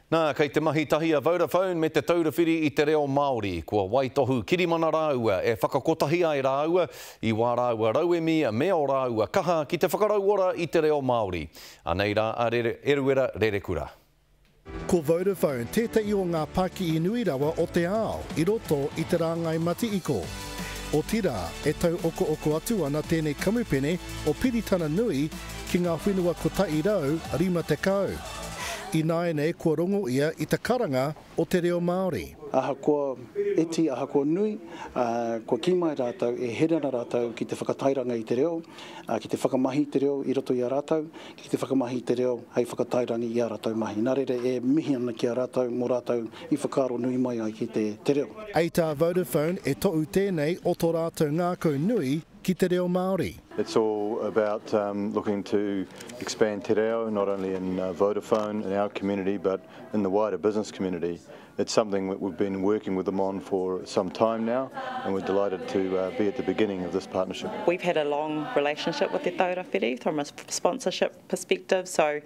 Nā, kei te mahi tahi a Vodafone me Te Taura Whiri i te Reo Māori. Kua waitohu kirimana rāua e whakakotahi ai rāua i wā rāua rauemi me ō rāua kaha ki te whakarauora i te reo Māori. Anei rā a Eruera Rerekura. Ko Vodafone tētahi o ngā pakihi nui rawa o te ao i roto i te rāngai matihiko. Otirā, e tauokooko atu ana tēnei kamupene o Piritana Nui ki ngā whenua 150. Ināianei kua rongo ia i te karanga o te reo Māori. Ahakoa iti, ahakoa nui, kua kī mai rātou e here ana rātou ki te whakatairanga i te reo, ki te whakamahi i te reo i roto i a rātou, ki te whakamahi i te reo hei whakatairangi i ā rātou mahi. Nā reira e mihi ana ki a rātou mō rātou i whakaaro nui mai ai ki te reo. Hei tā Vodafone e tohu tēnei o tō rātou ngākau nui ki te reo Māori. It's all about looking to expand te reo, not only in Vodafone, in our community, but in the wider business community. It's something that we've been working with them on for some time now, and we're delighted to be at the beginning of this partnership. We've had a long relationship with Te Taura Whiri from a sponsorship perspective, so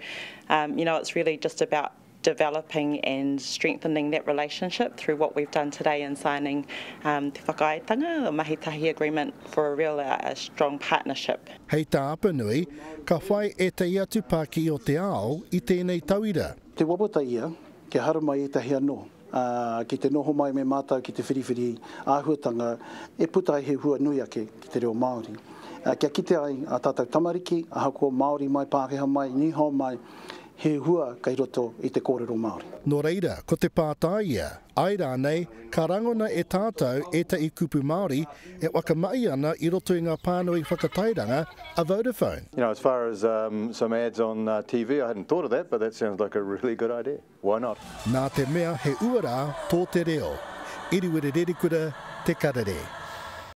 you know, it's really just about developing and strengthening that relationship through what we've done today in signing um, te whakaaetanga, the mahi tahi agreement for a real a strong partnership. Hei tā Apanui, ka whai ētahi atu pākihi o te ao i tēnei tauira. Te wawata ia, kia haramai ētahi anō, ā, ki te noho mai me mātou ki te whiriwhiri āhuatanga e puta ai he hua nui ake ki te reo Māori. Ā, kia kite ai ā tātou tamariki, ahakoa Māori mai, Pākehā mai, Nihao mai, he hua kei roto i te kōrero Māori. Nō reira, ko te pātai ia, āe rānei, ka rangona e tātou ētahi kupu Māori e whakamahi ana i roto i ngā pānui whakatairanga a Vodafone? You know, as far as some ads on TV, I hadn't thought of that, but that sounds like a really good idea. Why not? Nā te mea he uara tō te reo. Iriwiri Rerikura, Te Karere.